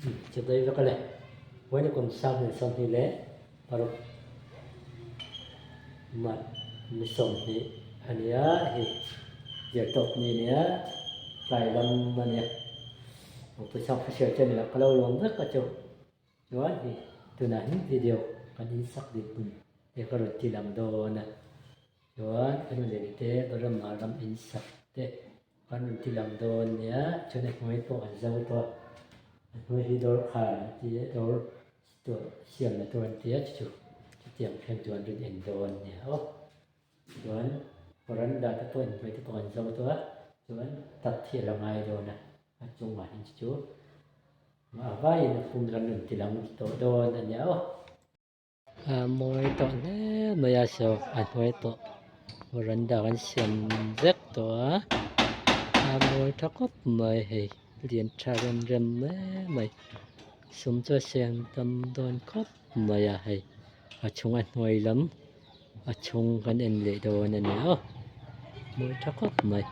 Chibai vek a le. Vawiin kum 2026 March ni 20 a nia, hei zirtawp ni a nia, tlai lam a nia. Pawisa hriat che ni lo, ka lo lawm vek a chu. Chuan hei tunah hian video kan insak dinhmun te ka rawn ti lang dawn a. Chuan kan rawn leh te Burma ram insak te kan rawn ti lang dawn nia. Chuan a hnuai pawh an zo tawh a, a hnuai hi dawr khar an ti a, dawr tur siamna tur an ti a, chu chu chutiang thleng chu an rawn en dawn nia aw. Chuan veranda te pawh inhnuai te pawh an zo tawh a, chuan tap hi a la ngai dawn a, a chungah hian chu chu a vaiin a pum kan rawn ti lang tawh dawn a nia aw. A mawi tawh hle mai a saw a hnuai pawh veranda kan siam vek tawh a, a mawi tha khawp mai hei lian tha rem rem mai mai sum chu a siam tam dawn khawp mai a hei a chhung a hnuai lam. A chhung kan en leh dawn a ni a, mawi tha khawp mai.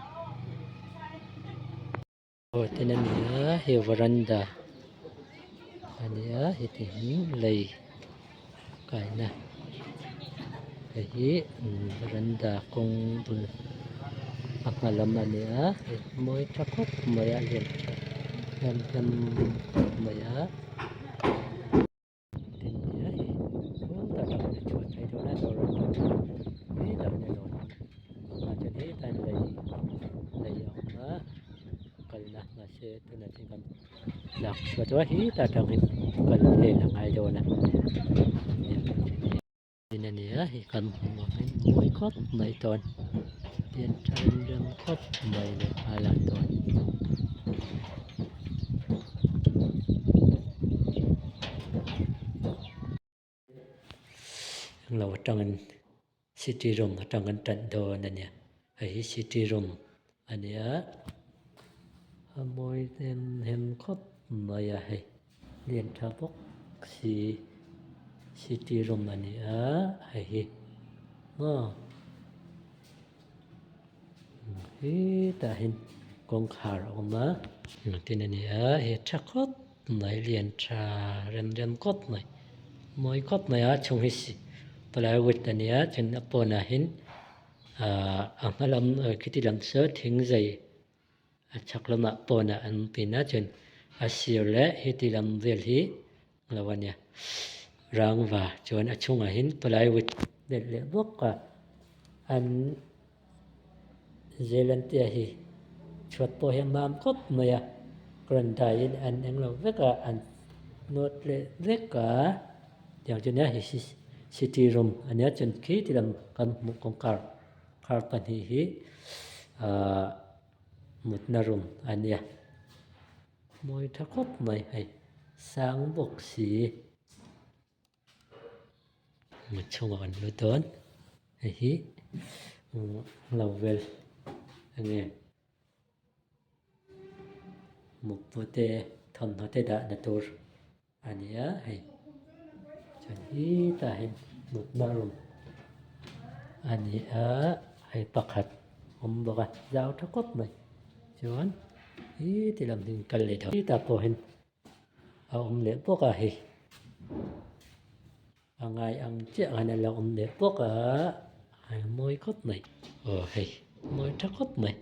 Aw ten a ni a, hei veranda a ni a, heti hi lei kaina hei hi veranda kawng bul a hma lam a ni a, hei mawi tha khawp mai a lian tha em em khawp mai a. Englo atangin city room atang kan tan dawn a nia hei hi city room a nia a mawi em em khawp mai a hei lian tha bawk si city room a ni a hei hi maw hetah hian kawngkhar a awm a tin a ni a he tha khawp mai lian tha rem rem khawp mai mawi khawp mai a chhung hi plywood a ni a chuan a pawnah hian ahh a hma lam khiti lam saw thing zai a chhak lamah pawnah an pin a chuan a sir leh heti lam vel hi lo a nia rangva chuan a chhungah hian plywood belh leh bawk a an zel an tia hi chhuat pawh hi a mam khawp mai a rawn daiin an englo vek a an nawt leh vek a tiang chu nia hei city room a nia chuan khi ti lam kan hmuh kawngkhar khar pahnih hi ahh mutna room a nia. Mawi tha khawp mai hei sang bawk si a chhungah kan lut dawn hei hi lo vel enge mukbu te thawmhnaw te dahna tur a ni a hei chuan hetah hian mutna room a ni a hei pakhat awm bawk a zau tha khawp mai chuan heti lam hi kal leh tho hetah pawh hian a awm leh bawk a hei a ngai ang chiah khan a lo awm leh bawk a a mawi khawp mai aw hei mawi tha khawp mai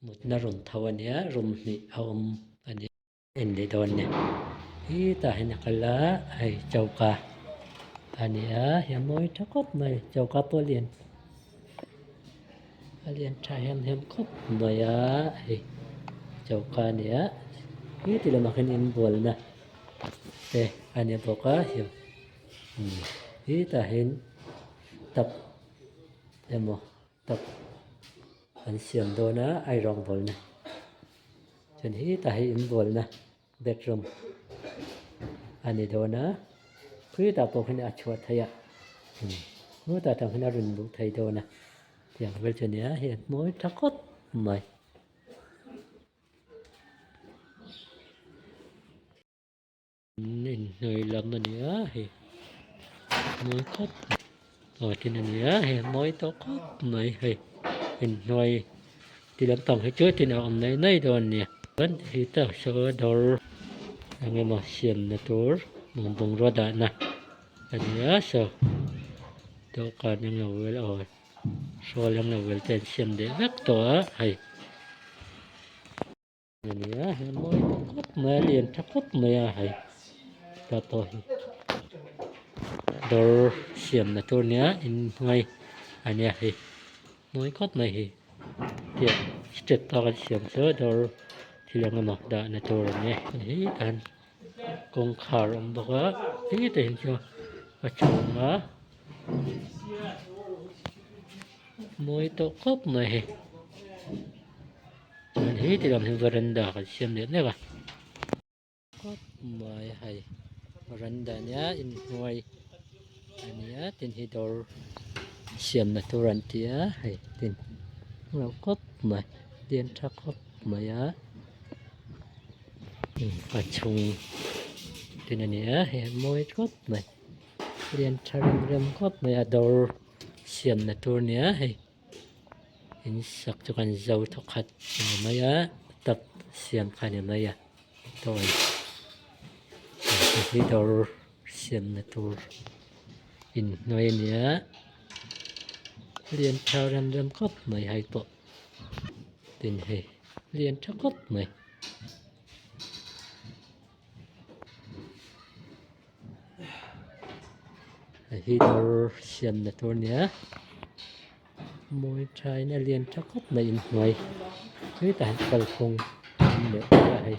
mutna room tho a nia room hnih a awm a ni. En leh dawn nia hetah hian a kal a hei choka a ni a hei a mawi tha khawp mai choka pawh a lian a lian tha hem hem khawp mai a hei choka a ni a heti lamah khian inbualna te a ni bawk a hei hetah hian tap emaw tap an siam dawn a a rawngbawlna chuan hetah hi inbualna bedroom a ni dawn a khitah pawh khian a chhuah theih a hutah tang hian a rawn luh thei dawn a tiang vel chu a nia hei a hmawi tha khawp mai. Inhnuai lam a ni a hei mawi khawp aw tin a ni a hei mawi tawh khawp mai hei inhnuai ti lampang hi chu tin a awm naih naih dawn a nia chuan hei tak saw dawr. Eng emaw siamna tur bungrua dahna a ni a saw dawhkan englo vel aw hrawl englo vel te an siam leh vek tawh a hei a ni a he mawi tha khawp mai a lian tha khawp mai a hei tah pawh hi dawr siamna tur nia inhnuai a nia hei mawi khawp mai hi. Tiang step a kan siam chu dawr thil eng emaw dahna tur a ni a hei tan kawngkhar a awm bawk a hetah hian chuan a chhung a mawi tawh khawp mai hei chuan heti lam hi veranda kan siam leh mek a. Khawp mai hei veranda nia inhnuai a nia tin hi dawr siamna tur an ti a hei tin lo khawp mai lian tha khawp mai a a chhung tin a ni a hei a mawi khawp mai lian tha rem rem khawp mai a dawr siamna tur a nia hei. In sak chu kan zo thawkhat a ni mai a tap siam kha a ni mai a tawi hi dawr siamna tur inhnuai a ni a lian tha rem rem khawp mai hai pawh tin hei lian tha khawp mai. Hei hi dawr siamna tur a ni a mawi tha in a lian tha khawp mai inhnuai hetah hian kalphung a awm leh bawk a hei.